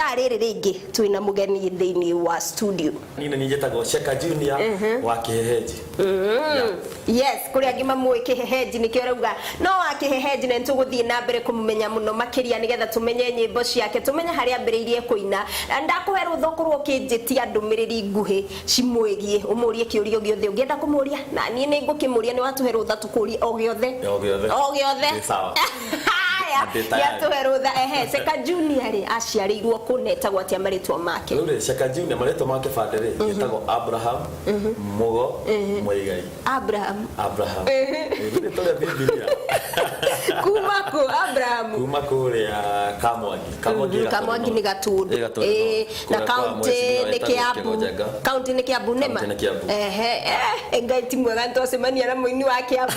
Ithaa rĩrĩ rĩngĩ twĩna mũgeni thĩinĩ wa studio. Niĩ nĩ niĩ njĩtagwo Sheka Junior wa Kĩhehenji. Yeah. Yes, kũrĩ angĩ mamũĩ Kĩhehenji, nĩkĩo arauga no wa Kĩhehenji, na nĩtũgũthiĩ na mbere kũmũmenya mũno makĩria nĩgetha tũmenye nyĩmbo ciake, tũmenye harĩa ambĩrĩirie kũina. Na ndakũhe rũtha ũkorwo ũkĩnjĩtia ndũmĩrĩri nguhĩ cimwĩgiĩ, ũmũrie kĩũria o gĩothe ũngĩenda kũmũria, na niĩ nĩ ngũkĩmũria. Nĩ watũhe rũtha tũkũrie o gĩothe. O gĩothe. O gĩothe. Ndĩ sawa. Haya, Ndĩ tayari. nĩatũhe rũtha. Ehe, Sheka Junior rĩ, aciarĩirwo kũ na etagwo atĩa marĩtwa make? Rĩu rĩ, Sheka Junior marĩtwa ma kĩbandĩ rĩ, etagwo Abraham Mugo Muigai. Abraham. Abraham. Rĩu rĩtwa rĩa Bibilia. Kuma kũ, Abraham? Kuma kũrĩa Kamwangi. Kamwangi. Kamwangi nĩ Gatũndũ. Ĩ, Gatũndũ. Ĩĩ, na Kũrĩa kwa kaunti mheshimiwa nĩ wĩtagwo Kiambu. Kĩgonjenga. Kaunti nĩ Kiambu nĩma. Kaunti nĩ Kiambu. Ehe, Ngai ti mwega, nĩtwacemania na mũini wa Kiambu.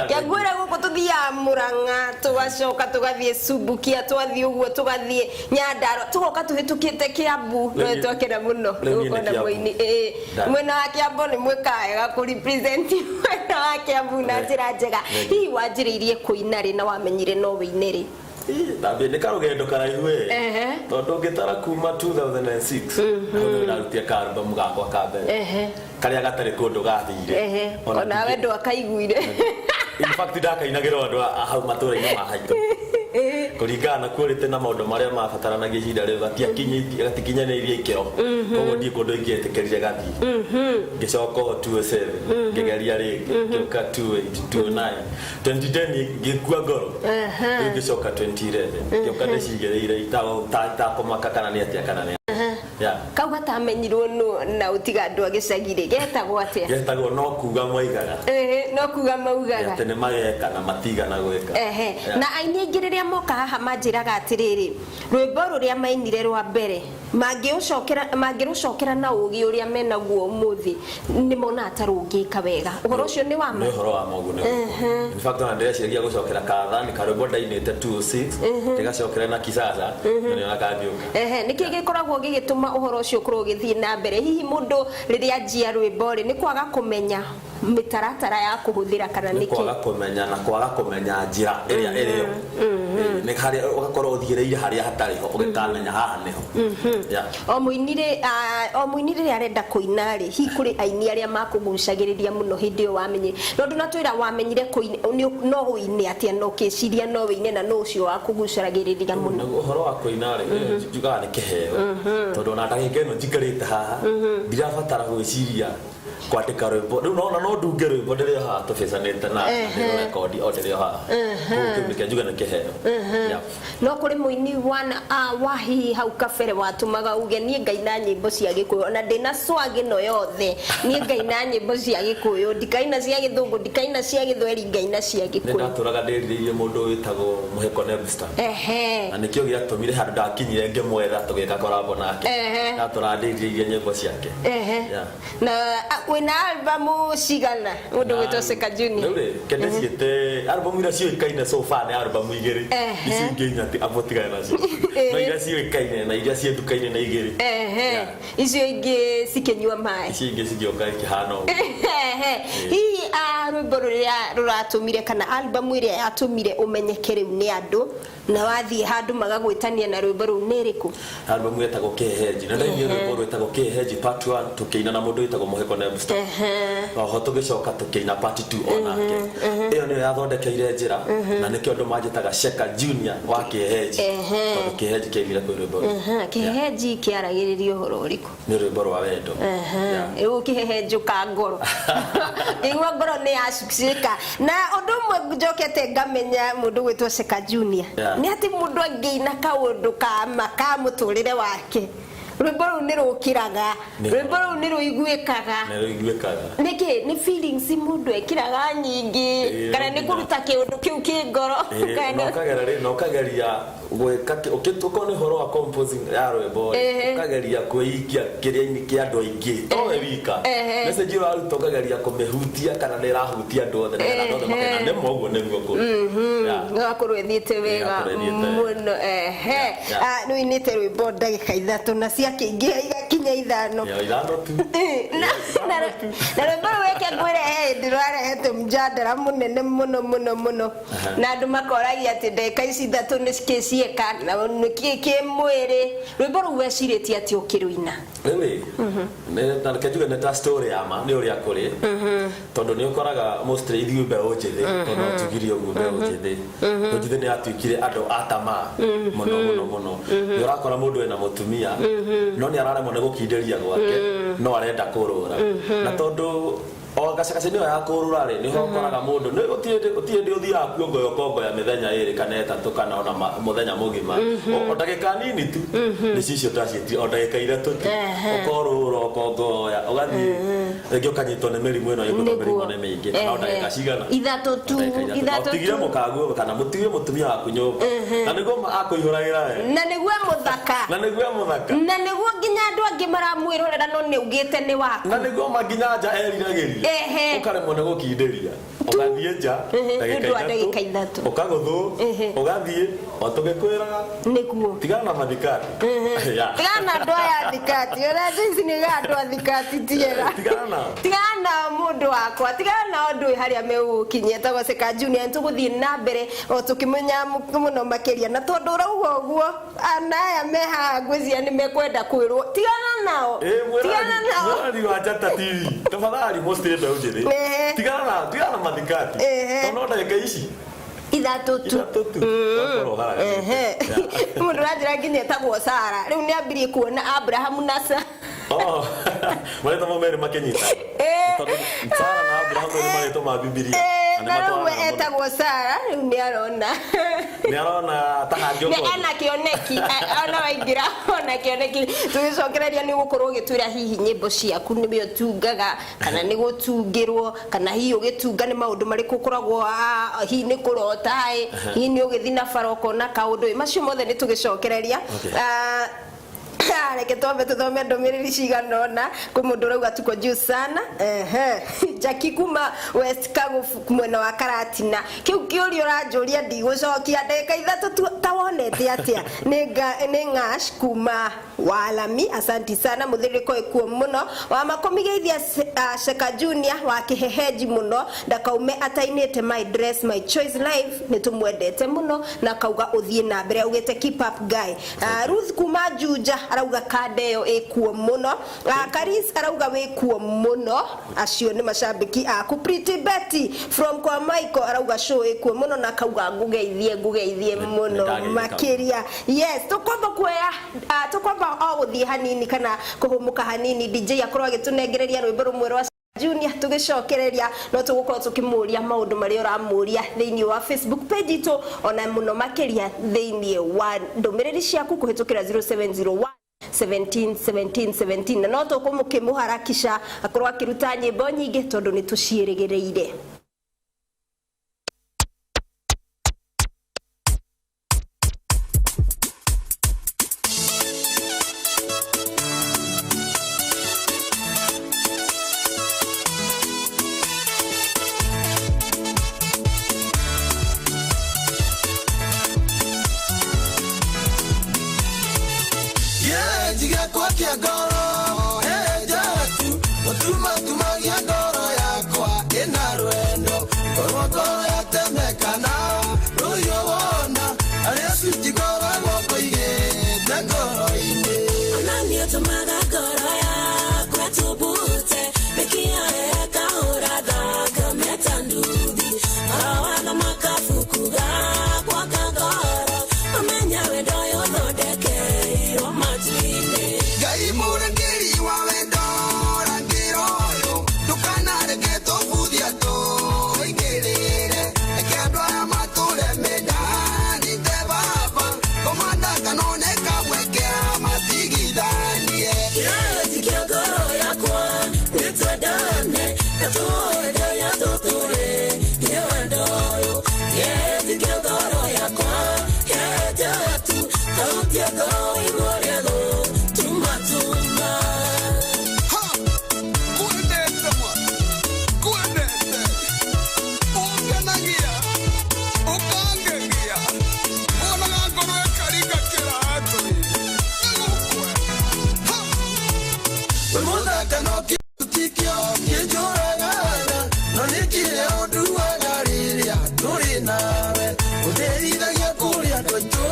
Kĩanguĩra gũkũ tũthiaga Mũrang'a, tũgacoka tũgathiĩ Subukia, twathiĩ ũguo tũgathiĩ Nyandarua, tũgoka tũhĩtũkĩte Kiambu. No Rĩu niĩ- twakena mũno rĩu niĩ nĩ gũkorwo na Kiambu. mũini. Ĩĩ, mwena wa Kiambu nĩ mwĩkaga wega kũ represent mwena wa Kiambu na njĩra njega. Hihi wanjĩrĩirie kũina rĩ na wamenyire no wĩine rĩ? Ndambia nĩ karũgendo karaihu ĩ, tondũ ngĩtara kuma 2006, hau nĩho ndarutire ka album gakwa ka mbere karĩa gatarĩ kũndũ gathire. Ona Onawe ndwakaiguire. In fact, ndakainagĩra andũ a hau matũra-inĩ ma haitũ kũringana na quality na maũndũ marĩa mabataranagia ihinda rĩu, gatiakinyĩtie, gatikinyanĩirie ikĩro, koguo ndiĩ kũndũ ingĩetĩkĩrire gathiĩ. Ngĩcoka o 2007 ngĩgeria rĩngĩ, ngĩũka 28, 29, 2010 ngĩkua ngoro. Rĩu ngĩcoka 2011 ngĩũka ndĩcigĩrĩire itakũmaka kana nĩ atĩa kana nĩ atĩa. Yeah. Kau gatamenyirwo nũ na ũtiga andũ a gĩcagi rĩ, getagwo atĩa? Getagwo "No Kuga Moigaga". Ehe, "No Kuga Maugaga". Atĩ nĩ mageka na matigana gwĩka. Ehe. Na aini aingĩ rĩrĩa moka haha manjĩraga atĩrĩrĩ, rwĩmbo rũrĩa mainire rwa mbere mangĩũcokera, mangĩrũcokera na ũgĩ ũrĩa menaguo ũmũthĩ, nĩ monaga ta rũngĩka wega. Ũhoro ũcio nĩ wa ma? Nĩ ũhoro wa ma, ũguo nĩguo. In fact, ona ndĩreciria gũcokera kathani karwĩmbo ndainĩte 206, ndĩgacokere na kisasa na nĩona kangĩũka. Ehe, nĩkĩ gĩkoragwo gĩgĩtũma ũhoro ũcio ũkorwo ũgĩthiĩ na mbere? Hihi mũndũ rĩrĩa anjia rwĩmbo rĩ, nĩ kwaga kũmenya mĩtaratara ya kũhũthĩra kana nĩ nĩkĩ? Kwaga kũmenya na kwaga kũmenya njĩra ĩrĩa ĩrĩo. Ĩĩ, nĩ harĩa ũgakorwo ũthiĩrĩire harĩa hatarĩ ho, ũgĩkamenya haha nĩho. Yeah. O mũini rĩ, o mũini rĩrĩa arenda kũina rĩ, hihi kũrĩ aini arĩa makũgucagĩrĩria mũno hĩndĩ ĩyo wamenyire? No ndũnatwĩra wamenyire kũina no ũine atĩa na ũkĩciria no ũine, na nũ ũcio wakũgucagĩrĩria mũno? Naguo ũhoro wa kũina rĩ, njugaga nĩ kĩheo, tondũ ona ndagĩka ĩno njikarĩte haha ndirabatara gwĩciria kwandĩka rwĩmbo rĩu, nona no ndunge rwĩmbo ndĩrĩ o haha tũbecanĩte na ndĩrũrekondi o ndĩrĩ o haha. Koguo kĩu nĩkĩo njuga nĩ kĩheo. Yeah. No kũrĩ mũini wana wa hihi hau kabere watũmaga uge, "Niĩ ngaina nyĩmbo cia Gĩkũyũ, ona ndĩna swag ĩno yothe, niĩ ngaina nyĩmbo cia Gĩkũyũ, ndikaina cia Gĩthũngũ, ndikaina cia Gĩthweri, ngaina cia Nĩ Gĩkũyũ"? Ndatũraga ndĩrirĩirie mũndũ wĩtagwo Mũhĩko Nebster, na nĩkĩo gĩatũmire handũ ndakinyire ngĩmwetha tũgĩka collabo nake. Ndatũraga ndĩrirĩirie nyĩmbo ciake. Yeah. Na wĩna albamu cigana, mũndũ gwĩtwo Seka Junior? Rĩu rĩ, kende ciĩte album iria ciũĩkaine so far nĩ album igĩrĩ. Ici ingĩ inya abo tigane nacio, no iria ciũĩkaine na iria ciĩ nduka-inĩ nĩ igĩrĩ. Yeah. Icio ingĩ cikĩnyua maĩ. Icio ingĩ cigĩũka ikĩhana ũguo. Hihi rwĩmbo rũrĩa rũratũmire kana albamu ĩrĩa yatũmire ũmenyeke rĩu nĩ andũ na wathiĩ handũ magagwĩtania na rwĩmbo rũu nĩ ĩrĩkũ? Album ĩtagwo Kĩhehenji, na ndainire rwĩmbo rwĩtagwo "Kĩhehenji Part 1" tũkĩina na mũndũ wĩtagwo Mũhĩko Nebster. Oho tũgĩcoka tũkĩina Part 2 onake. Ĩyo nĩyo yathondekeire njĩra na nĩkĩo andũ manjĩtaga Sheka Junior wa Kĩhehenji, tondũ Kĩhehenji kĩaimire kwĩ rwĩmbo rũu. Kĩhehenji kĩaragĩrĩria ũhoro ũrĩkũ? Nĩ rwĩmbo rwa wendo. Yeah. Rĩu ũkĩhehenjũka ngoro, ngĩigua ngoro nĩ yacukĩka. Na ũndũ ũmwe njokete ngamenya mũndũ gwĩtwo Sheka Junior nĩ atĩ mũndũ angĩina kaũndũ ka ma ka mũtũrĩre wake, rwĩmbo rũu nĩ rũkĩraga, rwĩmbo rũu nĩ rũiguĩkaga. Nĩ rũiguĩkaga. Nĩkĩ? Nĩ feelings mũndũ ekĩraga nyingĩ, kana nĩ kũruta kĩũndũ kĩu kĩ ngoro? Ĩĩ, Kana na ũkagera rĩ, na ũkageria gwĩka ũkorwo nĩ ũhoro wa composing ya rwĩmbo rĩ, ũkageria kwĩikia kĩrĩa-inĩ kĩa andũ aingĩ, to we wika. Message ũraruta ũkageria kũmĩhutia kana nĩ ĩrahutia andũ othe, nĩgetha andũ othe makena nĩma ũguo nĩguo kũrĩ. Yeah. Ĩgakorwo ĩthiĩte wega Ĩgakorwo ĩthiĩte wega. mũno. Ehe. Yeah. Ah, nĩ ũinĩte rwĩmbo ndagĩka 3 na ciakĩingĩha. Ikinya ithano. Ya ithano tu. Na rwĩmbo rũu reke ngwĩre he hĩndĩ rwarehete mjadala mũnene mũno mũno mũno, na andũ makoragia atĩ ndagĩka ici ithatũ nĩ kĩ ciĩka na nĩkĩ kĩ mwĩrĩ. Rwĩmbo rũu wecirĩtie atĩ ũkĩrũina? Rĩu na reke njuge nĩ ta story ya ma nĩ ũrĩa kũrĩ, tondũ nĩ ũkoraga mostly ithuĩ mbeũ njĩthĩ, tondũ no njugire ũguo, mbeũ njĩthĩ nĩ yatuĩkire andũ a tamaa mũno mũno mũno. Nĩ ũrakora mũndũ ena mũtumia no nĩ araremwo nĩ gũkindĩria gwake, no arenda kũrũra, na tondũ o gacagaca nĩyo ya kũrũra rĩ, nĩho ũkoraga mũndũ nĩ gũtirĩ hĩndĩ ũthiaga kuongoya ũkongoya mĩthenya ĩrĩ kana ĩtatũ kana ona mũthenya mũgima. O ndagĩka nini tu nĩcio icio ndaciĩtire, o ndagĩka ithatũ tu ũkorũra ũkongoya, ũgathiĩ rĩngĩ ũkanyitwo nĩ mĩrimũ ĩno ĩgũtwo mĩrimũ nĩ mĩingĩ, na o ndagĩka cigana? Ithatũ tu. Ndagĩka ithatũ. Ithatũ Ũtigire tu. mũkaguo kana mũtigire mũtumia waku nyũmba na nĩguo akũihũragĩra we. Na nĩguo mũthaka. Na nĩguo mũthaka. Na nĩguo nginya andũ angĩ maramwĩrorera, no nĩ ugĩte nĩ waku. Na nĩguo ma nginya nja eriragĩria. Ũkaremwo nĩ gũkindĩria, ũgathiĩ nja Nĩ ũndũ wa ndagĩka ithatũ. Ũkagũthwo, ũgathiĩ o tũgĩkwĩraga. Nĩguo. Tigana na mathikati. Ya. Tigana na andũ aya thikati, ũrĩa ici nĩ ga andũ a thikati tiega. Tigana nao. Tigana nao mũndũ wakwa, tigana nao, ndũĩ harĩa megũgũkinyia. Tagwo Seka Junior, nĩtũgũthiĩ na mbere o tũkĩmenya mũno makĩria, na tondũ ũrauga ũguo, ana aya me haha ngwĩciria nĩ mekwenda kwĩrwo tigana nao. Tigana nao. Mwĩroreri wa Njata TV, tafadhali, mostly mbeũ njĩthĩ, tigana na mathikati, tondũ no ndagĩka ici ithatũ tu. Ithatũ tu ũgakorwo ũharaganĩte. Mũndũ ũranjĩra nginya etagwo Sara, rĩu nĩ ambirie kuona Abrahamu na Sara. Oh, marĩtwa mau merĩ makĩnyita, tondũ Sara na Abrahamu nĩ marĩtwa ma Bibilia. Na nĩ Na rĩu we matwaranaga mũno. etagwo Sara, rĩu nĩ arona. Nĩ arona ta nĩ hangĩũkorwo ena kĩoneki, ona waingĩra ona kĩoneki. Tũgĩcokereria nĩ ũgũkorwo ũgĩtwĩra hihi nyĩmbo ciaku nĩwe ũtungaga kana nĩ gũtungĩrwo, kana hihi ũgĩtunga nĩ maũndũ marĩkũ ũkoragwo, hihi nĩ kũrota ĩ, hihi nĩ ũgĩthiĩ na bara ũkona kaũndũ ĩ, macio mothe nĩ tũgĩcokereria. Reke twambe tuthome ndũmĩrĩri cigana ũna. Kwĩ mũndũ ũrauga tuko juu sana. Ehe, Jackie kuma West Kagubu mwena wa Karatina. Kĩu kĩũria ũranjũria ndigũcokia, ndagĩka ithatũ tu ta wonete atĩa. Nĩ Ng'ash kuma Walami, asanti sana. Mũthĩrĩko ĩkuo mũno wa makomi geithia Sheka Junior wa kĩhehenji mũno, ndakaume atainĩte My Dress My Choice live, nĩ tũmwendete mũno na kauga ũthiĩ na mbere, augĩte keep up guy. Ruth kuma Juja arauga kanda ĩyo ĩkuo mũno. Karis arauga wĩkuo mũno, acio nĩ macambĩki aku. Pretty Betty from kwa Michael arauga show ĩkuo mũno na kauga ngũgeithie ngũgeithie mũno. Nĩndageithĩka. Makĩria. Yes, tũkwamba kuoya, tũkwamba o gũthiĩ hanini kana kũhũmũka hanini, DJ akorwo agĩtũnengereria rwĩmbo rũmwe rwa Junior. Tũgĩcokereria no tũgũkorwo tũkĩmũria maũndũ marĩa ũramũria thĩinĩ wa Facebook page itũ, ona mũno makĩria thĩinĩ wa ndũmĩrĩri ciaku kũhĩtũkĩra 0701 17 17 17, na no tũkũmũkĩmũharakisha akorwo akĩruta nyĩmbo nyingĩ tondũ nĩ tũciĩrĩgĩrĩire. Gĩakwa kĩa ngoro njatu ũtumatumagia ngoro yakwa ĩna rwendo, korwo ngoro yatemekana rũiyũ wona arĩa citigoragwo kũigĩte ngoro-inĩ. Onani ũtũmaga ngoro yakwa tũbute mĩkiha ĩkahũra thakame ta nduthi marowatha makabuku gakwa ka ngoro mamenya wendo ũyũ ũthondekeirwo matu-inĩ. Ngai mũrangĩri wa wendo, rangĩra ũyũ ndũkanareke tũbuthia tũingĩrĩre, reke andũ aya matũre mendanĩte baba komanda kanone kamweke matigithanie. Kĩrathi kĩa ngoro yakwa nĩtwendane na tũenderea tũtũre nĩ wendo ũyũ, kĩrathi kĩa ngoro yakwa kĩenjatu thauti ya ngoro igũrũ rĩa gũtumatuma. Ha! Ngwendete mwa, ngwendete, ũngenagia, ũkangegia, wonaga ngoro ĩkaringa kĩratũ-ĩ, nĩgũkwenda. Ha! Wĩ mũthaka no kĩtikio kĩnjũragaga no nĩ kĩrĩa ũnduaga rĩrĩa tũrĩ nawe ũndeithagia kũrĩa andũ aitũ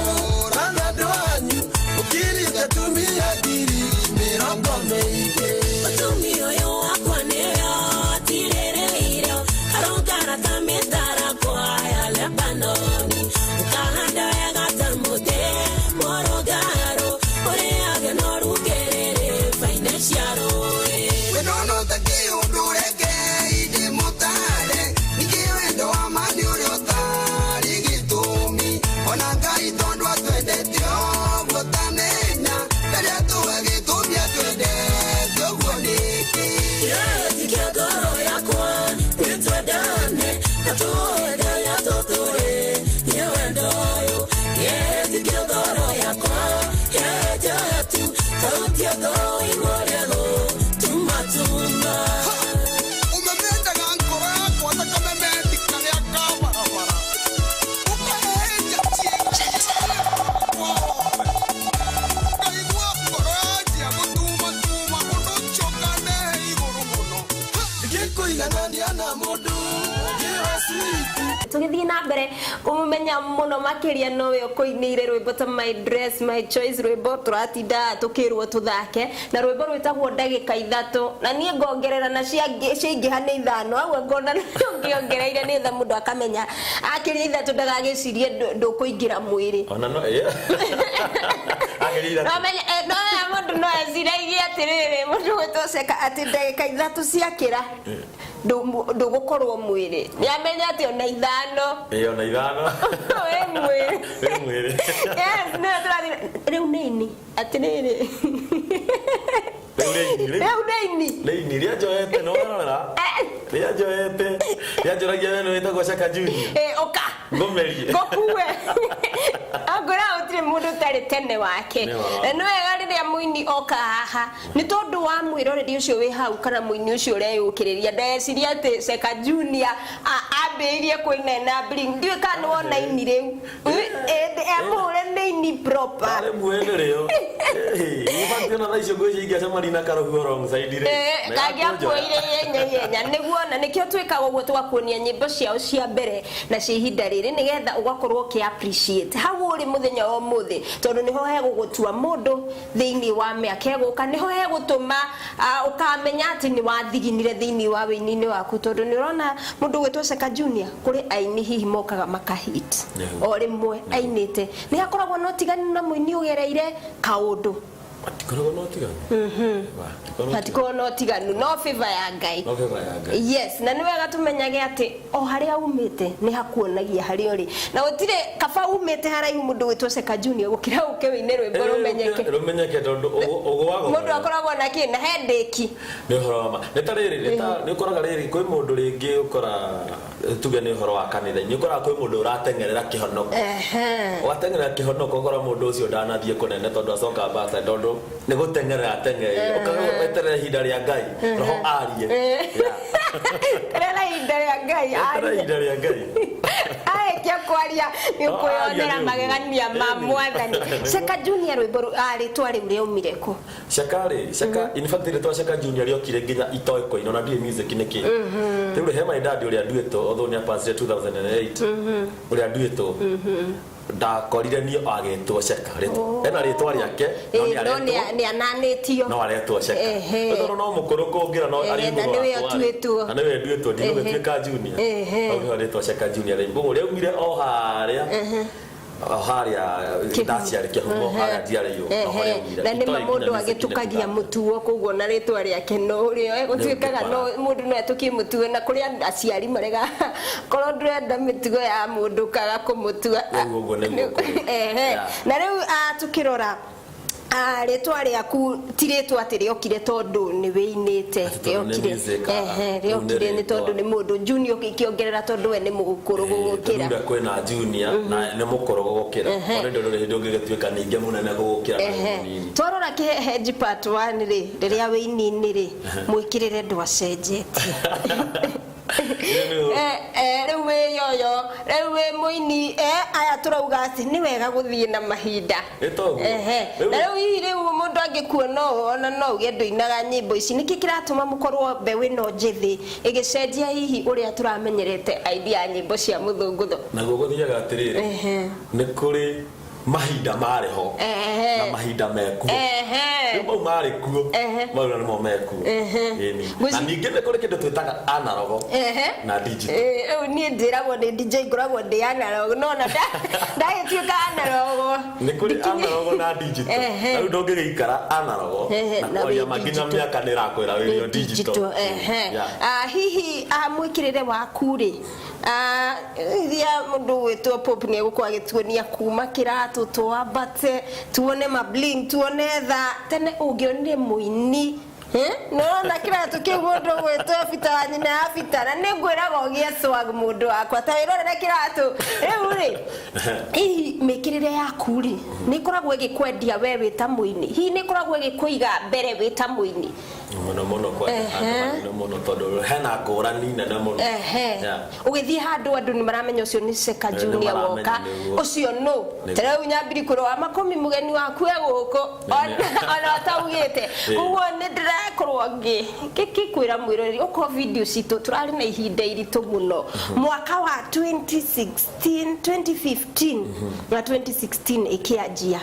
kana andũ anyu ũkĩrĩte atumia ngiri mĩrongo mĩingĩ. Mũtumia ũyũ wakwa nĩwe ũtirĩrĩire, arũngara ta mĩtarakwa ya Lebanoni, ũkahanda wega ta mũtĩ mũrũngarũ, ũrĩage na ũrungĩrĩrĩ bainĩ cia rũĩ. Wendo no ta kĩũndũ reke indĩ mũtare ningĩ wendo wa ma nĩ ũrĩa ũtarĩ gĩtũmi ona Ngai tondũ atwendete ũguo ũtamenya rĩrĩa tuga gĩtũmi atwendete ũguo nĩkĩ. Kĩheti ngoro yakwa nĩtwendane na tuone tũtũre nĩ wendo ũyũ. Kĩheti ngoro yakwa yeja tu sauti yako igũrũ tuma tuma. Umemendaga ngoro yakwa ta kamemendi karĩa ka barabara ũkahehenja ciĩga ngaigua ngoro yanjia gũtumatuma ũndũ ũcio ũkanehe igũrũ mũno ngĩkũiganania na mũndũ ũngĩ wa switi. Tũgĩthiĩ na mbere kũmũmenya mũno makĩria nowe ũkũinĩire rwĩmbo ta My Dress My Choice, rwĩmbo tũratinda tũkĩrwo tũthake na rwĩmbo rwĩtagwo Ndagĩka Ithatũ, na niĩ ngongerera na ciaingĩha nĩ ithano au ngona ũngĩongereire nĩ tha mũndũ akamenya akĩria ithatũ ndagagĩcirie ndũkũingĩra mwĩrĩ. Ona no ĩ agĩrĩire. No menye no ya mũndũ no eciragie atĩrĩrĩ, mũndũ gwĩtwo Ceka atĩ ndagĩka ithatũ ciakĩra ndũgũkorwo mwĩrĩ, nĩamenya atĩ ona ithano. Ĩ, ona ithano. Wĩ mwĩrĩ. Wĩ mwĩrĩ. Yes, nĩyo tũrathiĩ rĩu nĩini atĩrĩrĩ. Rĩu rĩini rĩu. Rĩu nĩini. Rĩini rĩa njoete no rora rĩa njoete rĩa njoragia we nĩ wĩtagwo Shaka Junior. Ũka. Ngũmerie. Ngũkue angora gũtirĩ mũndũ ũtarĩ tene wake. Nĩ ũhoro. Na nĩ wega rĩrĩa mũini oka haha nĩ tondũ wa mwĩroreri ũcio wĩ hau kana mũini ũcio ũreyũkĩrĩria ndeciria atĩ Sheka Junior ambĩrĩirie kũina bling, ndiũĩ kana nĩ wona ini rĩu amũhũre nĩ ini proper. Arĩ muene rĩo in fact ona thaa icio ngwĩciria ingĩacemania na karũhuho wrong side rĩ na Kangĩakuoire ihenya ihenya nĩguo na nĩkĩo twĩkaga ũguo tũgakuonia nyĩmbo ciao cia mbere na cia ihinda rĩrĩ nĩgetha ũgakorwo ũkĩ appreciate hau ũrĩ mũthenya wa ũmũthĩ tondũ nĩho hegũgũtua mũndũ thĩinĩ wa mĩaka ĩgũka, nĩho hegũtũma ũkamenya atĩ nĩ wathiginire thĩinĩ wa wĩini-inĩ waku tondũ nĩ ũrona mũndũ ũgwĩtwo Sheka Junior kũrĩ aini hihi mokaga makahit Nĩguo. o rĩmwe ainĩte nĩ hakoragwo na ũtiganu na mũini ũgereire kaũndũ. Matikoragwo na ũtiganu. Wa, matikoragwo na ũtiganu. Hatikoragwo na ũtiganu no favor ya Ngai. No favor ya Ngai. Yes, na nĩ wega tũmenyage atĩ o harĩa umĩte nĩ hakuonagia harĩa ũrĩ na gũtirĩ kaba umĩte haraihu mũndũ gwĩtwo Sheka Junior gũkĩra ũke wĩine rwĩmbo rũmenyeke. Rũmenyeke tondũ ũgũaga. Mũndũ akoragwo na kĩ na headache. Nĩ ũhoro wa ma nĩ ta rĩrĩ nĩ ũkoraga rĩrĩ kwĩ mũndũ rĩngĩ ũkora tuge nĩ ũhoro wa kanitha nĩ ũkoraga kwĩ mũndũ ũrateng'erera kĩhonoko. Wateng'erera kĩhonoko ũkora mũndũ ũcio ndanathiĩ kũnene tondũ acoka backside tondũ nĩ gũteng'erera ateng'ereire ũkaga weterera ihinda rĩa Ngai roho arie. Yeah. Rera ihinda rĩa Ngai Weterera arie. ihinda rĩa Ngai. Arĩkia kwaria nĩ No, aria ũkwĩyonera nĩ ũguo. magegania ma Ĩni. Mwathani. Sheka Junior rwĩmbo rĩtwa rĩu rĩaumire kũ? Shaka rĩ, Shaka, in fact rĩtwa Shaka Junior rĩokire nginya itoĩ kũina ona ndiũĩ music nĩ kĩ. Rĩu rĩ he my dad ũrĩa nduĩtwo although nĩ apasire 2008 ũrĩa nduĩtwo ndakorire niĩ agĩtwo Shaka. Ena rĩtwa rĩake no Ĩĩ, nĩ no aretwo nĩ ananĩtio. no aretwo Shaka. Ehe. Nĩ tondũ no mũkũrũ kũngĩra no Ehe, arĩ na igũrũ nĩwe wakwa rĩ. ũtuĩtwo. Na nĩwe nduĩtwo ndigũgĩtuĩka Junior. Ehe. Hau nĩho rĩtwa Shaka Junior rĩ. Koguo rĩaumire o harĩa o harĩa ndaciarĩ kĩhumo harĩa njiarĩirwo noho rĩaumire. Na nĩma Itoĩ nginya mũndũ music nĩ agĩtukagia tũthaka. mũtuo koguo na rĩtwa rĩake no ũrĩa gũtuĩkaga no mũndũ no etũkie mũtuo na kũrĩ aciari marega korwo ndũrenda mĩtugo ya mũndũ kaga kũmũtua. Ũguo ũguo nĩguo kũrĩ. Ehe. Yeah. Na rĩu tũkĩrora rĩtwa rĩaku ti rĩtwa atĩ rĩokire tondũ nĩ wĩinĩte. Atĩ tondũ nĩ Rĩokire music, ehe, rĩu nĩ rĩokire nĩ rĩtwa. tondũ nĩ mũndũ Junior ũkĩongerera tondũ we nĩ mũkũrũ gũgũkĩra. Rĩu kwĩna Junior na nĩ mũkũrũ gũgũkĩra. Ona ndũrĩ hĩndĩ ũngĩgĩtuĩka ningĩ mũnene gũgũkĩra na Ehe. mũnini. Twarora kĩhehenji part 1 rĩ rĩrĩa wĩini-inĩ rĩ mwĩkĩrĩre ndwacenjetie. Rĩu wĩ yoyo, rĩu wĩ mũini, aya tũrauga atĩ nĩ wega gũthiĩ na mahinda. Ĩ toguo. Ehe. Rĩu- Na rĩu hihi rĩu mũndũ angĩkuona ũũ ona no uge ndũinaga nyĩmbo ici, nĩkĩ kĩratũma mũkorwo mbeũ ĩno njĩthĩ ĩgĩcenjia hihi ũrĩa tũramenyerete idea ya nyĩmbo cia mũthũngũtho? Naguo gũthiaga atĩrĩrĩ, nĩ kũrĩ mahinda marĩ ho na mahinda mekuo. Rĩu mau marĩ kuo, mau nĩmo mekuo. Ĩni. Na ningĩ nĩ kũrĩ kĩndũ twĩtaga analogo na digital. Rĩu niĩ njĩragwo nĩ DJ, ngoragwo ndĩ analog, no ona ndagĩtuĩka analog. Nĩ kũrĩ analogo na digital. Na rĩu ndũngĩgĩikara analogo na na kwaria wĩ ma nginya digital. mĩaka nĩ ĩrakwĩra wĩrio digital. Ehe. Yeah. Hihi mwĩkĩrĩre waku rĩ, iria mũndũ gwĩtwo Pope nĩ egũkorwo agĩtuonia kuma kĩratũ twambate tuone mabling, tuone tha tene ũngĩonire mũini. Nĩũrona kĩratũ kĩu mũndũ gwĩtwo Peter wa nyina ya Peter, na nĩngwĩraga ũgĩe swag mũndũ wakwa, ta wĩrorere kĩratũ rĩu rĩ. Hihi mĩkĩrĩre yaku rĩ nĩ ĩkoragwo ĩgĩkwendia we wĩ ta mũini? Hihi nĩ ĩkoragwo ĩgĩkũiga mbere wĩ ta mũini? Mũno mũno, kwanja handũ hanene mũno, tondũ hena ngũrani nene mũno. Yeah. Ũgĩthiĩ handũ andũ nĩ maramenya ũcio nĩ Seka Nĩ Junior maramenya woka. nĩguo. Ũcio nũ? Nĩguo. Ta rĩu nyambiri kũrũ wa makũmi mũgeni waku e gũkũ ona ũtaugĩte. Koguo nĩ ndĩrakorwo ngĩkwĩra mwĩroreri okorwo video citũ tũrarĩ na ihinda iritũ mũno mwaka wa 2016, 2015 na 2016 ĩkĩanjia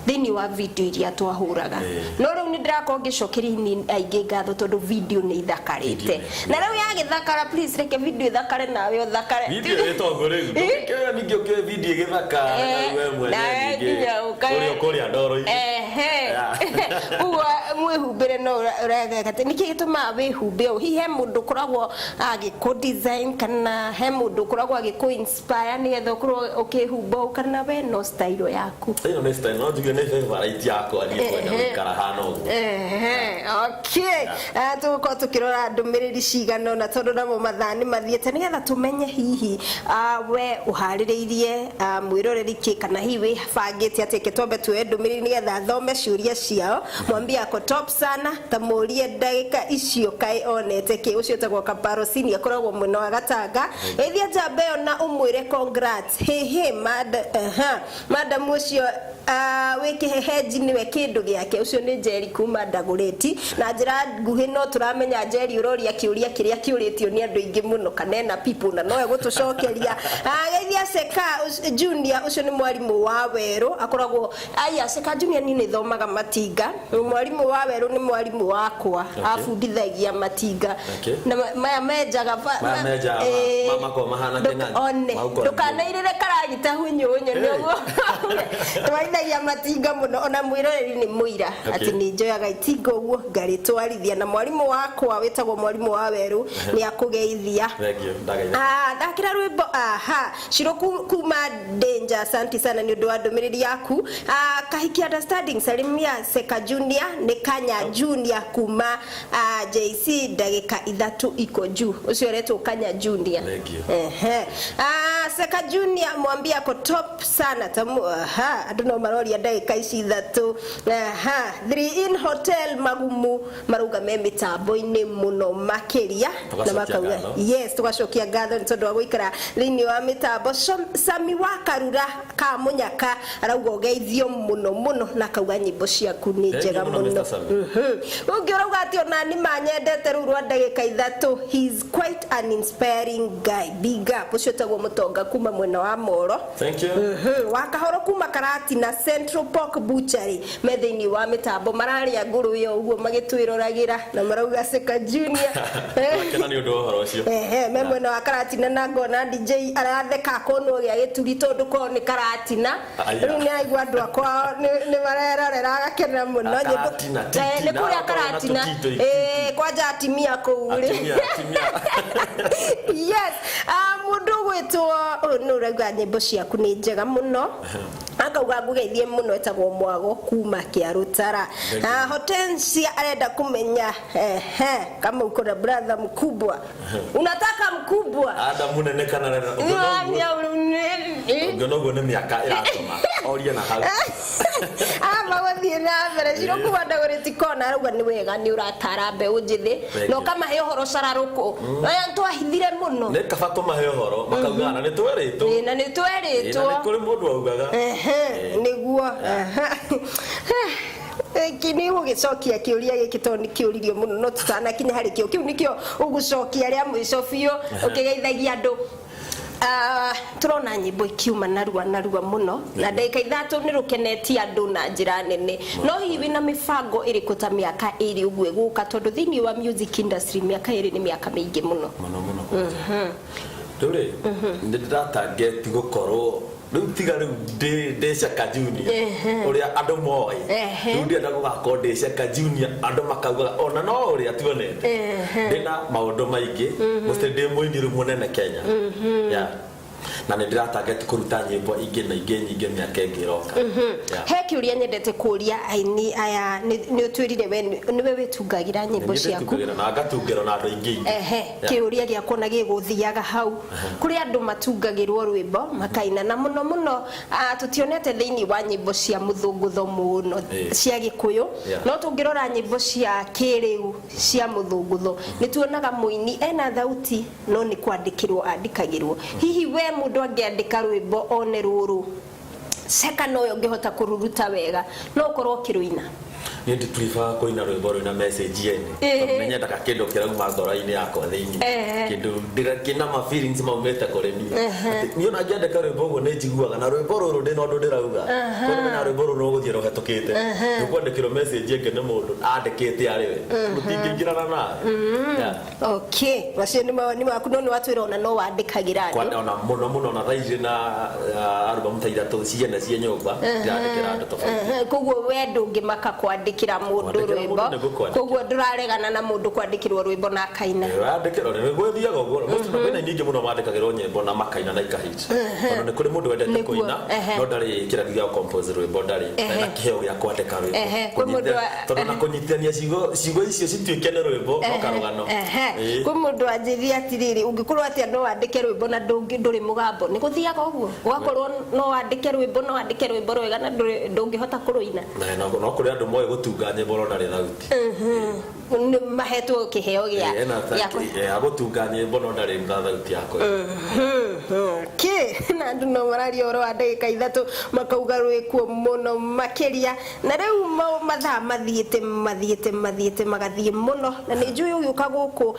thĩinĩ wa video iria twahũraga. No rĩu nĩ ndĩrakorwo ngĩcokeria ini aingĩ ngatho tondũ video nĩ ithakarĩte. Video nĩ- Na rĩu yagĩthakara, please reke video ĩthakare nawe ũthakare. Video ĩtogwo rĩu ndũngĩkĩoya ningĩ ũkĩoe video ĩgĩthakara na we mwene nawe ningĩ nginya ũrĩa ũkũrĩa ndoro-inĩ. Ehe. Ũguo mwĩhumbĩre no ũrageka atĩ nĩkĩ gĩtũmaga wĩhumbe ũũ? Hihi he mũndũ ũkoragwo agĩkũ design kana he mũndũ ũkoragwo agĩkũ inspire nĩgetha ũkorwo ũkĩhumba ũũ, kana we no style yaku? Ĩno nĩ style, no njuge nĩ favorite yakwa niĩ kwenda gũikara hana ũguo. Ehe, okay. Tũgũkorwo tũkĩrora ndũmĩrĩri cigana ũna tondũ namo mathaa nĩ mathiĩte, nĩgetha tũmenye hihi we ũharĩrĩirie mwĩroreri kĩ, kana hihi wĩbangĩte atĩ. Reke twambe tuoye ndũmĩrĩri nĩgetha thome ciũria ciao. Mwambie ako top sana, ta mũrie ndagĩka icio kaĩ onete kĩ. Ũcio ũtagwo Kaparosini akoragwo mwena wa Gatanga. Ĩthia njamba ĩyo na ũmwĩre congrats hĩhĩ madam ũcio wĩ kĩhehenji nĩwe kĩndũ gĩake. Ũcio nĩ Njeri kuma Ndagũrĩti. Na njĩra nguhĩ no tũramenya Njeri ũroria kĩũria kĩrĩa kĩũrĩtio nĩ andũ aingĩ mũno, kana ena people na nowe gũtũcokeria. Geithia Seka Junior, ũcio nĩ mwarimũ wa werũ akoragwo aya. Seka Junior niĩ nĩ thomaga matinga. Mwarimũ wa werũ nĩ mwarimũ wakwa, abundithagia matinga. Na maya menjaga Maya menjaga makoragwo mahana kĩng'ang'i. One. Mau koragwo. Ndũkanairĩre karagita hunyũnyũ. Nĩguo twarithagia matinga mũno, ona mwĩroreri nĩ mũira atĩ nĩ njoyaga itinga ũguo ngarĩtwarithia, na mwarimũ wakwa wĩtagwo mwarimũ wa werũ nĩ akũgeithia. Thank you, ndagaithia. Thakĩra rwĩmbo aha Shiro kuma Danger. Asante sana nĩ ũndũ wa ndũmĩrĩri yaku. Kahiki understanding, salimia Seka Junior, nĩ Kanya Junior kuma JC, ndagĩka 3 iko juu. Ũcio ũretwo Kanya Junior. Thank you. Ehe. Seka Junior mwambie ako top sana tamu. Aha, andũ no maroria ndagĩka ici 3. Aha, Three in Hotel Magumu marauga me mĩtambo-inĩ mũno makĩria na Tũgacokia makauga ngatho. Yes, tugacokia ngatho nĩ tondũ wa gũikara thĩinĩ wa mĩtambo. Sami wa Karura ka Mũnyaka arauga ũgeithio mũno mũno na akauga nyĩmbo ciaku nĩ Thank you njega mũno, mũno. Mr. Sami. Ũngĩ ũrauga atĩ ona nĩ manyendete rũu rwa ndagĩka 3, he is quite an inspiring guy, big up. Ũcio ũtagwo Mũtonga kuma mwena wa Moro. Thank you. Wa Kahoro kuma Karatina Central Pork Butchery me thĩinĩ wa mĩtambo, mararĩa ngũrũ ĩyo ũguo magĩtwĩroragĩra na marauga Seka Junior. Twakena nĩ ũndũ wa ũhoro ũcio. Ehe, me mwena wa Karatina na ngona DJ aratheka akonwo gĩa gĩturi tondũ kwao nĩ Karatina. Aya. Rĩu nĩ aigua andũ akwa nĩ marerorera agakena mũno. Karatina, Nĩ titina, kũrĩa akorwo na Karatina. tũtito ititi. Kwanja atimia kũu rĩ. Atumia, atumia. Yes, mũndũ ũgwĩtwo ũyũ nĩ ũrauga nyĩmbo ciaku nĩ njega mũno, akauga ngũgeithie mũno, etagwo Mwago kuma Kĩarũtara. Thank you. Hortensia arenda kũmenya, ehe, kama uko na brother mkubwa unataka. Mpaka mkubwa. Adamu nene kana nene. Ũngĩona ũguo nĩ mĩaka ĩratũma orie na hau. Amba gũthiĩ na mbere ciro kuma ndagũrĩti kona arauga nĩ wega nĩ ũratara mbeũ njĩthĩ Thank na you. ũkamahe ũhoro cararũkũ aya twahithire mũno. Nĩ kaba tũmahe ũhoro makaugaga na nĩ twerĩtwo. Ĩ, na nĩ Ĩ, na nĩ twerĩtwo. kũrĩ mũndũ augaga. Ehe, nĩguo nĩ gũgĩcokia kĩũria gĩkĩ tondũ nĩ kĩũririo mũno no tũtanakinya harĩ kĩo kĩu nĩkĩo ũgũcokia rĩa mũico biũ ũkĩgeithagia andũ. Ah, tũrona nyĩmbo ikiuma narua narua mũno na ndagĩka 3 nĩ rũkenetie andũ na njĩra nene, no hihi wĩna mĩbango ĩrĩkũ ta mĩaka 2 ũguo ĩgũka, tondũ thĩinĩ wa music industry mĩaka 2 nĩ mĩaka mĩingĩ mũno? Mũno mũno kwanja. Rĩu rĩ, nĩ ndĩratangeti gũkorwo rĩu tiga rĩu ndĩ Shaka Junior ũrĩa andũ moĩ. Rĩu ndĩrenda gũgakorwo ndĩ Shaka Junior andũ makaugaga ona no ũrĩa tuonete ndĩna maũndũ maingĩ mostly ndĩ mũini rĩu mũnene Kenya. Yeah. Na nĩ ndĩratangeti kũruta nyĩmbo ingĩ na ingĩ nyingĩ mĩaka ĩngĩ ĩroka. Yeah. He kĩũria nyendete kũria aini aya. Nĩ ũtwĩrire we nĩwe wĩtungagĩra nyĩmbo Nĩ ciaku. ndĩtungagĩra na ngatungĩrwo na andũ aingĩ aingĩ. Ehe. Kĩũria gĩakwa na gĩgũthiaga hau kũrĩ andũ matungagĩrwo rwĩmbo makaina na mũno mũno, tũtionete thĩinĩ wa nyĩmbo cia mũthũngũtho mũno cia Gĩkũyũ, no tũngĩrora nyĩmbo cia kĩrĩu cia mũthũngũtho nĩ tuonaga mũini ena thauti no nĩ kwandĩkĩrwo andĩkagĩrwo. Hihi we mũndũ angĩandĩka rwĩmbo one rũrũ Shaka noyo ũngĩhota kũruruta wega no ũkorwo ũkĩrũina? Niĩ ndi prefer kũina rwĩmbo rwĩna message yene, tondũ nĩ nyendaga kĩndũ kĩrauma ngoro-inĩ yakwa thĩinĩ, kĩndũ kĩna ma feelings maumĩte kũrĩ niĩ. Atĩ niĩ ona ngĩandĩka rwĩmbo ũguo nĩ njiguaga na rwĩmbo rũrũ ndĩna ũndũ ndĩrauga, koguo nĩmenyaga rwĩmbo rũrũ rũgũthiĩ rũhetũkĩte. Ndũkwandĩkĩrwo message ĩngĩ nĩ mũndũ andĩkĩte arĩ we rũtingĩingĩrana nawe. Yeah. Okay, macio nĩ mawoni maku, no nĩ watwĩra ona no wandĩkagĩra andũ. Ona mũno mũno, ona thaa ici na album ta 3 ciene ciĩ nyũmba ndĩrandĩkĩra andũ tofauti. Koguo we ndũngĩmaka kwandĩkĩra mũndũ Kwandĩkĩra rwĩmbo? Mũndũ nĩ ngũkwandĩkĩra. Koguo ndũraregana na mũndũ kwandĩkĩrwo rwĩmbo na akaina? Wandĩkĩrwo nĩ gwĩthiaga ũguo. Most kwĩna nyingĩ mũno mandĩkagĩrwo nyĩmbo na makaina na ikahit, tondũ nĩ kũrĩ mũndũ wendete kũina no ndarĩ kĩrathi gĩa compose rwĩmbo, ndarĩ na kĩheo gĩa kwandĩka rwĩmbo. Kwĩ mũndũ Tondũ na kũnyitithania ciugo icio cituĩke nĩ rwĩmbo no karũgano. Kwĩ mũndũ wanjĩrire atirĩrĩ, ũngĩkorwo atĩa no wandĩke rwĩmbo na ndũrĩ mũgambo? Nĩ gũthiaga ũguo ũgakorwo no wandĩke rwĩmbo, no wandĩke rwĩmbo rwega na ndũngĩhota kũrũina? Na no kũrĩ andũ moĩ gũtunga nyĩmbo no ndarĩ thauti. Nĩ mahetwo kĩheo gĩa Ĩĩ, ena ya gũtunga nyĩmbo no ndarĩ na thauti ya kũina. Okay, na andũ no mararia ũhoro wa ndagĩka 3 makauga rwĩkuo mũno makĩria, na rĩu mathaa mathiĩte mathiĩte mathiĩte magathiĩ mũno, na nĩ njũĩ ũgĩũka gũkũ,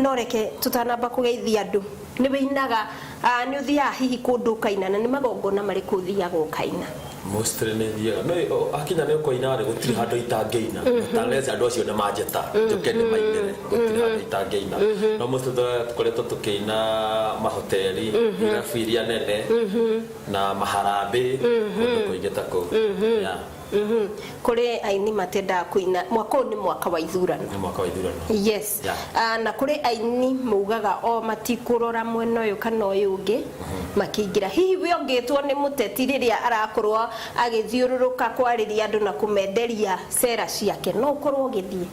no reke tũtanamba kũgeithia andũ, nĩ wĩinaga, nĩ ũthiaga hihi kũndũ ũkaina, na nĩ magongona marĩkũ ũthiaga ũkaina? Mostly nĩ thiaga no akinya nĩ ũkũina rĩ, gũtirĩ handũ itangĩina unless andũ acio nĩ manjĩta njũke nĩ mainĩre, gũtirĩ handũ itangĩina. No mostly tũkoretwo tũkĩina mahoteli, irabu iria nene na maharambĩ, kũndũ kũingĩ ta kũu. Yeah. Kũrĩ aini matendaga kũina. Mwaka ũyũ nĩ mwaka wa ithurano. Nĩ mwaka wa ithurano. Yes. Na kũrĩ aini maugaga o matikũrora mwena ũyũ kana ũyũ ũngĩ makĩingĩra. Hihi we ũngĩtwo nĩ mũteti rĩrĩa arakorwo agĩthiũrũrũka kwarĩria andũ na kũmenderia cera ciake, no ũkorwo ũgĩthiĩ?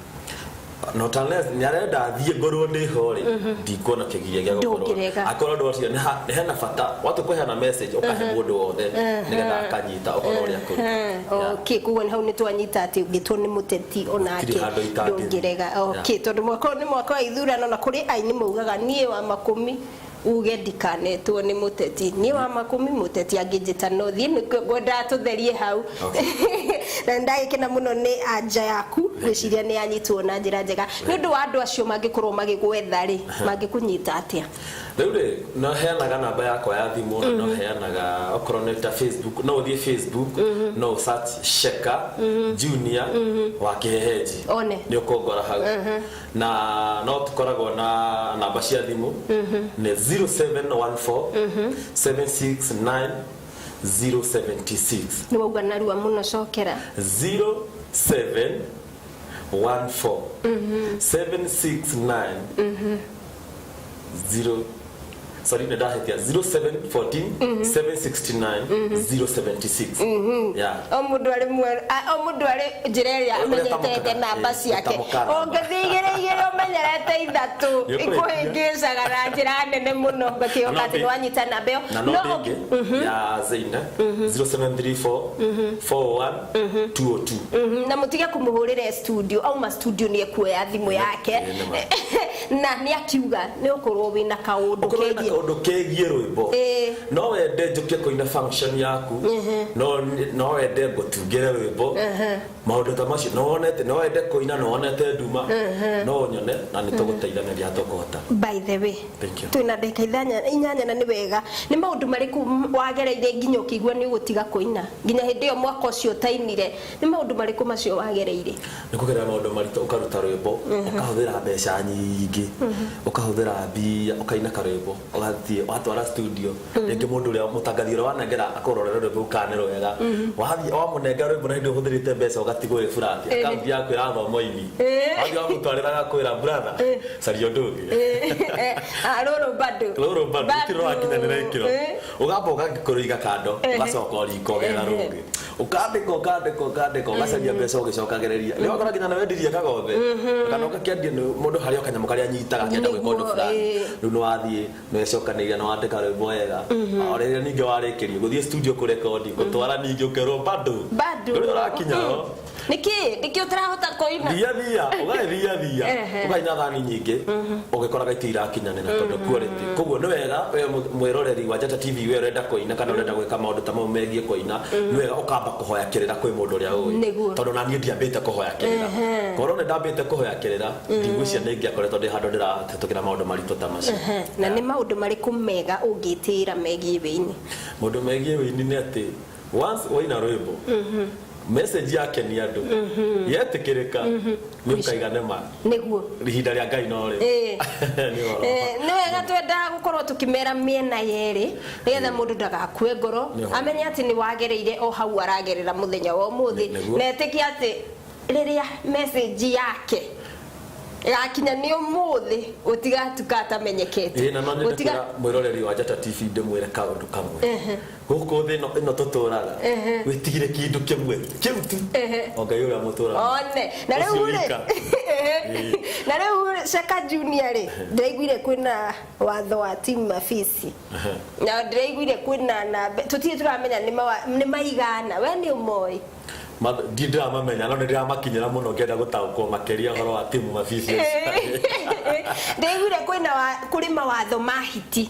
Not unless nĩ arenda thiĩ ngorwo ndĩ ho rĩ, ndikuona kĩgiria gĩa gũkorwo. Ndũngĩrega. Akorwo andũ acio nĩ hena bata watu kũheana message, ũkahe mũndũ wothe nĩgetha akanyita ũhoro ũrĩa kũrĩ. Yeah. Okay, koguo hau nĩ twanyita atĩ ũngĩtwo nĩ mũteti onake Gũtirĩ handũ itangĩthiĩ. ndũngĩrega. Okay, tondũ mwaka ũyũ nĩ mwaka wa ithurano na kũrĩ aini maugaga niĩ wa makũmi uge ndikanetwo nĩ mũteti, niĩ wa makũmi mũteti angĩnjĩta no thiĩ. Nĩkĩo ngwendaga tũtherie hau. Na nĩndagĩkena mũno nĩ anja yaku, ngwĩciria nĩ yanyitwo na njĩra njega. Nĩ ũndũ wa andũ acio mangĩkorwo magĩgwetha rĩ, mangĩkũnyita atĩa? Rĩu rĩ, no heanaga namba yakwa ya thimũ, na no heanaga okorwo nĩ ta Facebook, no ũthiĩ Facebook, no ũ search Sheka Junior wa Kĩhehenji. One. Nĩ ũkũngora hau. Na no tũkoragwo na namba cia thimũ nĩ 0714 769 076. Nĩ wauga narua mũno, cokera. 0714 769 Sorry, nĩ ndahĩtia, 0714 769 076, yeah. O mũndũ arĩ o mũndũ arĩ njĩra ĩrĩa Ũrĩa amenyetete ũtamũkaga, namba ciake. ũtamũkaga namba. Ũngĩthiĩ igĩrĩ igĩrĩ ũmenyerete ithatũ, Nĩ ũkũrĩkia. ikũhĩngĩcaga na njĩra nene mũno, ngakĩhoka Na no atĩ nĩ wanyita namba ĩyo. Na no ndĩngĩ ya Zeina, 0734 41 202. Na mũtige kũmũhũrĩra studio, auma studio nĩ ekuoya thimũ yake. Nĩ ma. Na nĩ akiuga nĩ ũkorwo wĩna kaũndũ Ũkorwo wĩna kegiĩ kaũndũ kegiĩ rwĩmbo, no wende njũke kũina function yaku, no wende ngũtungĩre rwĩmbo, maũndũ ta macio, no wonete, no wende kũina, no wonete nduma, no ũnyone na nĩ tũgũteithanĩria tũkũhota. By the way, Thank you. twĩna ndagĩka 8 na nĩ wega, nĩ maũndũ marĩkũ wagereire nginya ũkĩigua nĩ ũgũtiga kũina, nginya hĩndĩ ĩyo mwaka ũcio ũtainire, nĩ maũndũ marĩkũ macio wagereire? Nĩ kũgerera maũndũ maritũ, ũkaruta rwĩmbo, ũkahũthĩra mbeca nyingĩ, ũkahũthĩra mbia, ũkaina karwĩmbo, ũgathiĩ watwara studio, rĩngĩ mũndũ ũrĩa mũtangathi ũrĩa wanengera akũrorera rwĩmbo kana nĩ rwega, wathiĩ wamũnengera rwĩmbo na hĩndĩ ũhũthĩrĩte mbeca ũgatigwo wĩ flat, akaunti yaku ĩrathoma ini, wathiĩ wamũtwarĩra agakwĩra, "Brother, caria ũndũ ũngĩ." Rũrũ bado. Rũrũ bado rũtirĩ rũrakinyanĩra ikĩro. Ũgamba ũgakũrũiga kando, ũgacoka ũriko ũgetha rũngĩ, ũkandĩka, ũkandĩka, ũkandĩka, ũgacaria mbeca ũgĩcokagĩrĩria, nĩ wakora nginya nĩwendirie kagombe kana ũgakĩendia nĩ mũndũ harĩ o kanyamũ karĩa anyitaga akĩenda gwĩka ũndũ Nĩguo, fulani. Rĩu nĩ wathiĩ nĩwecokanĩria na wandĩka rwĩmbo wega, o rĩrĩa ningĩ warĩkĩrio gũthiĩ studio kũrekondi, gũtwara, ningĩ ũkerwo bado Bado. ndũrĩ ũrakinya ho. Nĩkĩ nĩkĩ ũtarahota kũina? Thia thia, ũgagĩthia thia, ũkaina thani nyingĩ, ũgĩkoraga itĩ irakinyanĩra tondũ quality. Koguo nĩ wega we mwĩroreri wa Njata TV, we ũrenda kũina kana ũrenda gwĩka maũndũ ta mau megiĩ kũina, nĩ wega ũkamba kũhoya kĩrĩra kwĩ mũndũ ũrĩa ũĩ. Tondũ na niĩ ndiambĩte kũhoya kĩrĩra. Korwo nĩ ndambĩte kũhoya kĩrĩra, ndigwĩciria nĩ ingĩakoretwo ndĩ handũ ndĩrahĩtũkĩra maũndũ maritũ ta macio. Na nĩ maũndũ marĩkũ mega ũngĩtĩĩra megiĩ wĩini? Maũndũ megiĩ wĩini nĩ atĩ once waina rwĩmbo, message yakenia andũ, yetĩkĩrĩka, nĩ ũkaiga nĩ ma ihinda rĩa Ngai no rĩ. Nĩ ũhoro. Nĩ wega twendaga gũkorwo tũkĩmera mĩena yerĩ nĩgetha mũndũ ndagakue ngoro, Nĩho. amenye atĩ nĩ wagereire o hau aragerera mũthenya wa ũmũthĩ, na etĩkie atĩ rĩrĩa message yake ĩgakinya nĩ ũmũthĩ, gũtigatuka atamenyekete. Ĩĩ, na no nyende Gũtiga kwĩra mwĩroreri wa Njata TV, ndĩmwĩre kaũndũ kamwe, gũkũ thĩ ĩno tũtũraga, wĩtigire kĩndũ kĩmwe kĩu tu, o Ngai ũrĩa mũtũraga. One na rĩu Ũcio rĩ wika. Na rĩu rĩ, Shaka Junior rĩ, ndĩraiguire kwĩna watho wa team mafisi, na ndĩraiguire kwĩna namba tũtirĩ tũramenya nĩ maigana, we nĩ ũmoĩ? Ndirĩ ndĩramamenya, no nĩ ndĩramakinyĩra mũno ngĩenda gũtaũkwo makĩria ũhoro wa timu mabisi. Ndĩraiguire kwĩna kũrĩ mawatho ma hiti,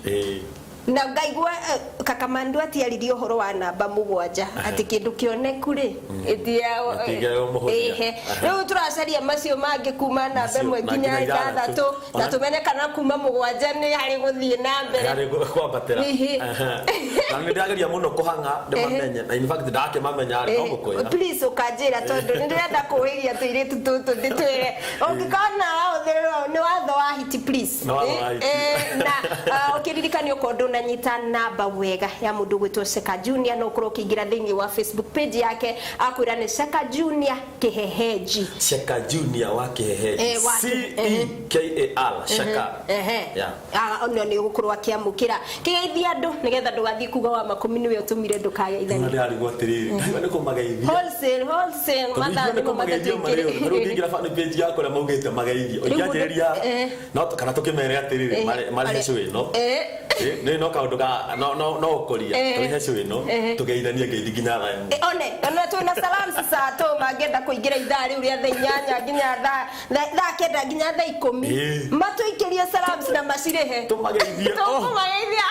na ngaigua Kakamandu atiaririe ũhoro wa namba 7, atĩ kĩndũ kĩoneku rĩ Ĩtingĩaga mũhũthia. Ĩhe. Rĩu tũracaria macio mangĩ kuma namba Macio, 1 na nginya nginya 6, 6. na tũmenye kana kuma 7 nĩ harĩ gũthiĩ na mbere. Harĩ kwambatĩra. Na nĩ ndĩrageria mũno kũhang'a ndĩmamenye, na in fact ndakĩmamenya rĩ, no gũkwĩra. Please ũkanjĩra, tondũ nĩ ndĩrenda kũhĩgia tũirĩtu tũtũ, ndĩtwĩre ũngĩkona wahũthĩrwo nĩ watho wa hiti, please. Nĩ watho wa hiti. Na ũkĩririkania okorwo ndũnanyita namba wega ya mũndũ gwĩtwo Sheka Junior, no ũkorwo ũkĩingĩra thĩinĩ wa Facebook page yake, akwĩra nĩ Sheka Junior Kĩhehenji. Sheka Junior wa Kĩhehenji. Wa C E K A R, Sheka. Yeah. Ono nĩ ũgũkorwo akĩamũkĩra kĩgeithia andũ nĩgetha ndũgathiĩ kuga wa makũmi nĩwe ũtũmire ndũkageithanie. Nĩ ndĩrarigwo atĩrĩrĩ, ndaigua nĩ kũmageithia. Wholesale, wholesale, Tondũ mathaa ingĩona nĩmo kũmageithia marĩ ũndũ, tarĩu ũngĩingĩra fan page yakwa ũrĩa maugĩte mageithio, Rĩu mũndũ- ũngĩanjĩrĩria no kana tũkĩmere atĩrĩrĩ, marĩhe show ĩno. Nĩ no kaũndũ ka no ũkũria, tũrĩhe show ĩno, tũgeithanie ngeithi nginya thaa 1. One ona twĩna salams saa tũ mangĩenda kũingĩra ithaa rĩu rĩa thaa 8 nginya thaa 9 nginya thaa 10, matũikĩrie salams na macirĩhe. Tũmageithie. Oh. Tũkũmageithia.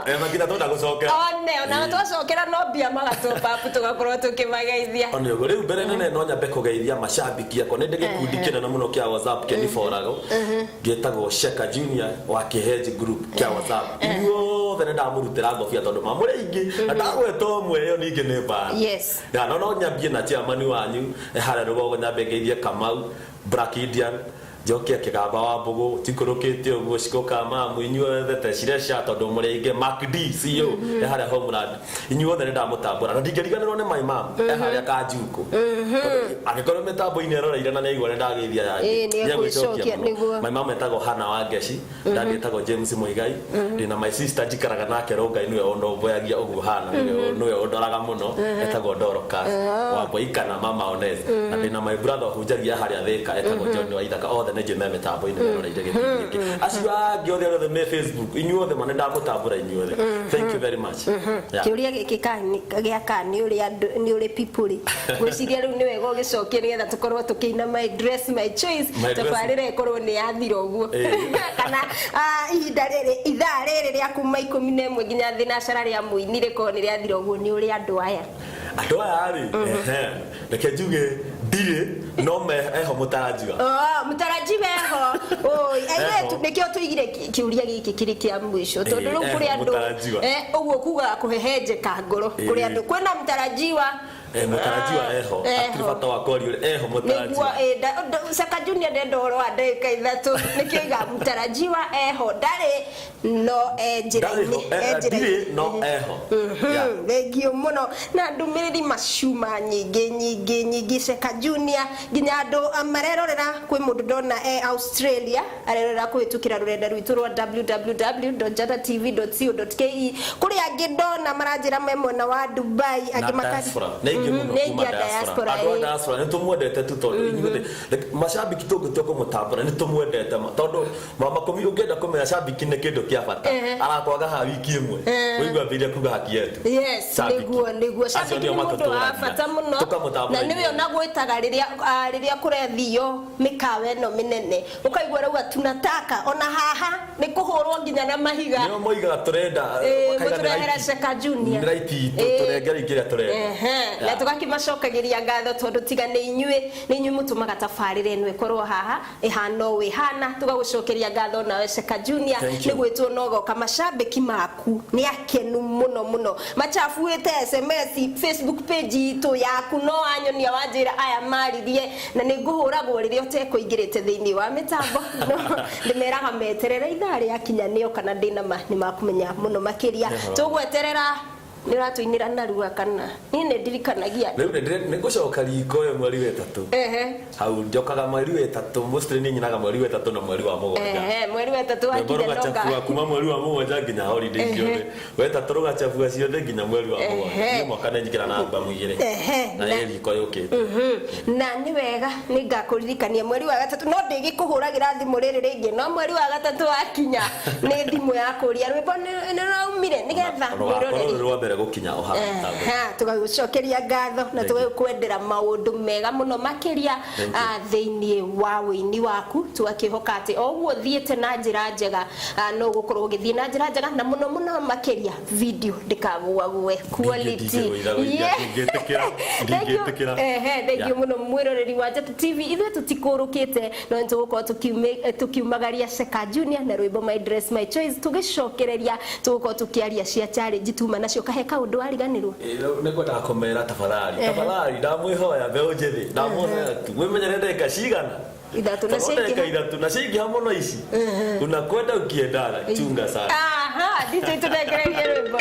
Na nginya twenda gũcokera. One ona twacokera no mbia magatũpapu tũgakorwo tũkĩmageithia. One ũguo rĩu mbere nene no nyambe kũgeithia macambiki akwa. Nĩ ndĩ gĩkundi kĩnene mũno kĩa WhatsApp kĩa niborago gĩtagwo Sheka Junior wa Kĩhenji group kĩa WhatsApp. Inyuothe nĩ ndamũrutĩra ngobia tondũ mamũrĩ aingĩ na ndagweta ũmwe ĩyo ningĩ nĩ mbara. Ya, no nyambie na chairman wanyu, harĩa rũgongo, nyambe ngeithie Kamau Black Indian. Njoke Kĩgamba wa Mbũgũ tikũrũkĩte ũguo cikoka mamu inyuothe tecireca tondũ mũrĩ aingĩ Mark D CEO e harĩa Homeland inyuothe nĩ ndamũtambũra na ndingĩriganĩrwo nĩ my mom e harĩa Kanjukũ. Angĩkorwo mĩtambo-inĩ eroreire na nĩaigua nĩ ndageithia Ĩĩ, yangĩ nĩegwĩcokia, nĩguo. My mom etagwo Hannah Wangeci, daddy etagwo James Muigai. Ndĩna my sister njikaraga nake Rongai, nĩwe ũnomboyagia ũguo hana, nĩwe ũndoraga mũno, etagwo Dorcas Wambui kana Mama Ones. Na ndĩna my brother ũhunjagia harĩa Thika, etagwo John Waithaka. Othe nĩ njũĩ me mĩtambo-inĩ meroreire gĩbindi gĩkĩ. Acio angĩ othe arĩa othe me Facebook, inyuothe ma nĩ ndamũtambũra inyuothe. Thank you very much. Yeah. Kĩũria gĩkĩ gĩa ka nĩ ũrĩ andũ nĩ ũrĩ people rĩ, ngwĩciria rĩu nĩ wega ũgĩcokie nĩgetha tũkorwo tũkĩina My Dress My Choice. My Dress- Tabarĩra ĩkorwo nĩ yathira ũguo Ĩĩ. kana ihinda rĩrĩ, ithaa rĩrĩ rĩa kuma 11 nginya thinacara rĩa mũini rĩkorwo nĩ rĩathira ũguo. Nĩ ũrĩ andũ aya? Andũ aya rĩ, ehe, reke njuge ndirĩ, no me eho mũtarajiwa. Oh, mũtarajiwa eho. Oi, airĩtu Eho. nĩkĩo tũigire kĩũria gĩkĩ kĩrĩ kĩa mũico tondũ Ĩĩ, rĩu eho, kũrĩ andũ mũtarajiwa. Ũguo kugaga kũhehenjeka ngoro. Kũrĩ Ĩĩ. andũ kwĩna mũtarajiwa. Mũtarajiwa Ah, eho. eho. Hatirĩ bata wa kwaria ũrĩa eho mũtarajiwa. Nĩguo, Saka Junior ndenda ũhoro wa ndagĩka 3, nĩkĩo iga mũtarajiwa eho, ndarĩ no e Ndarĩ njĩra-inĩ, ho, e njĩra-inĩ. ndirĩ no eho. Yeah. Thengiũ mũno na ndũmĩrĩri macuma nyingĩ nyingĩ nyingĩ, Seka Junior, nginya andũ marerorera. Kwĩ mũndũ ndona e Australia arerorera kũhĩtũkĩra rũrenda rwitũ rwa www.jatatv.co.ke. Kũrĩ angĩ ndona maranjĩra me mwena wa Dubai, Na angĩ maka diaspora nĩ aingĩ mũno Nĩ aingĩ kuma a diaspora. diaspora, Andũ a ĩĩ. diaspora nĩ tũmwendete tu tondũ inyuothe, like, macambiki tũngĩtua kũmũtambũra nĩ tũmwendete ma, tondũ mama kũmi ũngĩenda kũmenya cambiki nĩ kĩndũ kĩa bata, arakwaga ha wiki ĩmwe ũigua ambĩrĩria kuga haki yetu. Yes. Shabiki. Nĩguo. Acio Shabiki nĩo nĩ mũndũ wa matũtũragia. bata mũno Tũkamũtambũra na nĩwe inyuothe. ona gwĩtaga rĩrĩa kũrethio mĩkawa ĩno mĩnene, ũkaigua rauga tunataka ona haha nĩ kũhũrwo nginya na mahiga. Nĩo moigaga tũrenda, Ĩĩ, makaiga nĩ mũtũrehere right. Seka Junior. Nĩ right itũ, Ĩĩ. tũrengere kĩrĩa tũrenda. Ehe, na Yeah. tũgakĩmacokagĩria ngatho tondũ tiga nĩ inyuĩ, nĩ inyuĩ mũtũmaga tabarĩra ĩno ĩkorwo haha ĩhana ũũ ĩhana. Tũgagũcokeria ngatho nawe Seka Junior Thank you. nĩ gwĩtwo na ũgoka. Macambĩki maku nĩ akenu mũno mũno, machabuĩte SMS, Facebook page itũ yaku no wanyonia wanjĩra aya maririe na nĩ ngũhũragwo rĩrĩa ũtekũingĩrĩte thĩinĩ wa mĩtambo, no ndĩmeraga meterere ithaa rĩakinya nĩo kana ndĩna ma nĩ makũmenya mũno makĩria. Nĩho. Tũgweterera nĩ ũratũinĩra narua kana niĩ nĩ ndirikanagia. Rĩu nĩ ngũcoka riko ũyũ mweri wa ĩtatũ. Hau njokaga mweri wa ĩtatũ, mostly niĩ nyinaga mweri wa ĩtatũ na mweri wa mũgwanja. Ehe, mweri wa ĩtatũ Rwĩmbo wakinya rũgacabua noga kuma mweri wa mũgwanja nginya holiday ciothe, wa ĩtatũ rũgacabua ciothe nginya mweri wa mũgwanja. Niĩ mwaka nĩ njikĩra na albamu igĩrĩ na ĩ riko yũkĩte. Na nĩ wega, nĩ ngakũririkania mweri wa gatatũ, no ndĩgĩkũhũragĩra thimũ rĩrĩ rĩngĩ, no mweri wa gatatũ wakinya nĩ thimũ ya kũria rwĩmbo nĩ rũraumire nĩgetha Rũgakorwo mwĩroreri rwĩ rwa mbere gũkinya o haha mĩtambo. Tũgagũcokeria ngatho na Thank you. tũgagĩkwendera maũndũ mega mũno makĩria Thank you. Thĩinĩ wa wĩini waku. Tũgakĩhoka atĩ o ũguo ũthiĩte na njĩra njega, no ũgũkorwo ũgĩthiĩ na njĩra njega na mũno mũno makĩria video ndĩkagũague quality. Ndingĩgũitha, ndingĩtĩkĩra, Thank you. ndingĩtĩkĩra. Ehe, thank you mũno mwĩroreri wa Njata TV. Ithuĩ tũtikũrũkĩte, no nĩ tũgũkorwo tũkiumagaria Seka Junior na rwĩmbo My Dress My Choice. Tũgĩcokereria tũgũkorwo tũkĩaria cia challenge tuma nacio kahe kaũndũ wariganĩrwo. Nĩ ngwendaga kũmera tafadhali, tafadhali, ndamwĩhoya mbeũ njĩthĩ, ndamwĩhoya tu mwĩmenyere ndagĩka cigana. 3 na Tondũ ndagĩka ciaingĩha. 3 na ciaingĩha mũno ici unakwenda ukiendaga, chunga sana. Aha, DJ, tũnengererie rwĩmbo.